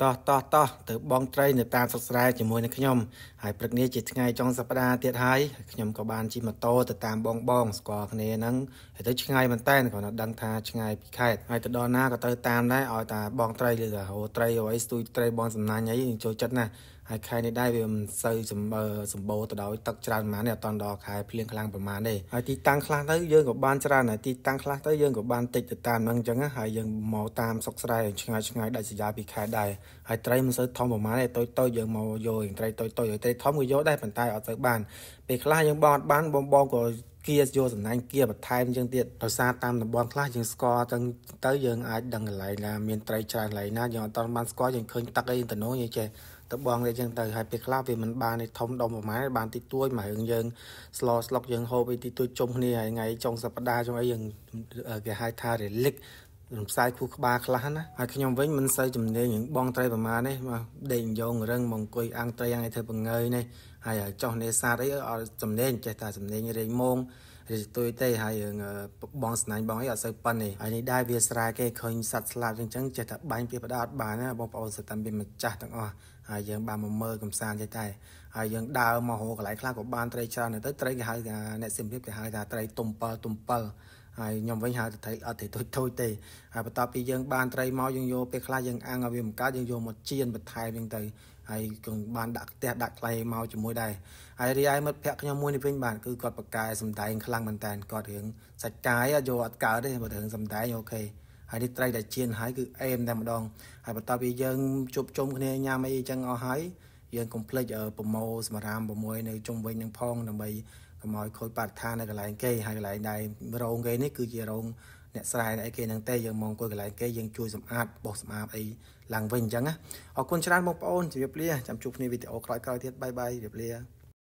តោះតោះតោះទៅបងត្រីនៅតាមស្រុកស្រែជាមួយនឹងខ្ញុំហើយព្រឹកនេះជាថ្ងៃចុងសប្តាហ៍ទៀតហើយខ្ញុំក៏បានជិះម៉ូតូទៅតាមបងបងស្គាល់គ្នាហ្នឹងហើយទៅឆ្ងាយមែនតើគ្រាន់តែដឹងថាឆ្ងាយពីខេត្តហើយទៅដល់ណាក៏ទៅតាមដែរឲ្យតាបងត្រីឬថាហូត្រីអីស្ទួយត្រីបងសំណាញ់អីចូលចិត្តណាស់ហើយខែនេះដែរវាមិនសូវសម្បូរទៅដោយទឹកច្រើនប៉ុន្មានទេអត់តដល់ខែភ្លៀងខ្លាំងប៉ុន្មានទេហើយទីតាំងខ្លះទៅយើងក៏បានច្រើនហើយទីតាំងខ្លះទៅយើងក៏បានតិចទៅតាមហ្នឹងអញ្ចឹងហើយយើងមកតាមស្រុកស្រែឆ្ងាយឆ្ងាយដាច់ស្រយាលពីខែដែរហើយត្រីមិនសូវធំប៉ុន្មានទេតូចតូចយើងមកយកត្រីតូចតូចហើយត្រីធំក៏យកដែរប៉ុន្តែអត់សូវបានពេលខ្លះយើងបងអត់បានបងបងក៏គៀយកសំណាញ់គៀបន្ថែមចឹងទៀតដោយសារតាមតំបន់ខ្លះយើងស្គាល់ទាំងទៅយើងអាចដឹងកន្លែងណាមានត្រីច្រើនកន្លែងណាយើងអត់ទាន់បានស្គាល់យើងឃើញទឹកអីទៅនោះយើងចេះទៅបងអីចឹងទៅហើយពេលខ្លះវាមិនបានធំដុំប្រហែលបានតិចតួចមករឿងយើងស្លស្លុកយើងហូបអីតិចតួចជុំគ្នាហើយថ្ងៃចុងសប្តាហ៍ចុងអីយើងគេហៅថា relic រំសាយខួរក្បាលខ្លះណាហើយខ្ញុំវិញមិនសូវជំនាញរឿងបងត្រីប្រមាណទេមកដេកយងរឹងមកអង្គុយអាំងត្រីអាំងឲ្យធ្វើបង្ងើយនេះហើយចោះនេសាទអីអត់ជំនាញចេះតែជំនាញរែងមងរីទុយទេហើយរឿងបងស្នាញ់បងអីអត់សូវប៉ិនទេហើយនេះដែរវាស្រែគេឃើញសត្វស្លាប់អញ្ចឹងចេះតែបាញ់ពីបដាអត់បានណាបងប្អូនសិតតែមានម្ចាស់ទាំងអស់ហើយយើងបានមកមើលកំសាន្តចេះតែហើយយើងដើរមករកកន្លែងខ្លះក៏បានត្រីច្រើនទៅត្រីគេហៅថាអ្នកសៀមរាបគេហៅថាត្រីទុំ7ទុំ7ហើយខ្ញុំវិញហៅថាត្រីអត់ទេតូចតូចទេហើយបន្ទាប់ពីយើងបានត្រីមកយើងយកពេលខ្លះយើងអាំងឲ្យវាមិនកើតយើងយកមកចៀនបន្ថែមអញ្ចឹងទៅហើយក៏បានដាក់ផ្ទះដាក់ខ្លៃមកជាមួយដែរហើយរីឯមិត្តភក្តិខ្ញុំមួយនេះវិញបាទគឺគាត់បកកែសំដែងខ្លាំងមែនតើគាត់រឿងសាច់កាយយកអត់កើតទេបើរឿងសំដែងអូខេហើយនេះត្រីដែលចៀនហើយគឺអេមតែម្ដងហើយបន្ទាប់ពីយើងជួបជុំគ្នាញ៉ាំអីចឹងអស់ហើយយើងកុំភ្លេចប្រមូលសម្រាម6នៅជុំវិញនឹងផងដើម្បីកុំឲ្យខូចបរិស្ថាននៅកន្លែងគេហើយកន្លែងដែលរោងគេនេះគឺជារោងអ្នកស្រែអីគេហ្នឹងទេយើងមកអង្គុយកន្លែងគេយើងជួយសម្អាតបោសសម្អាតអីឡើងវិញអញ្ចឹងណាអរគុណច្រើនបងប្អូនជម្រាបលាចាំជួបគ្នាវីដេអូក្រោយៗទៀតបាយបាយជម្រាបលា។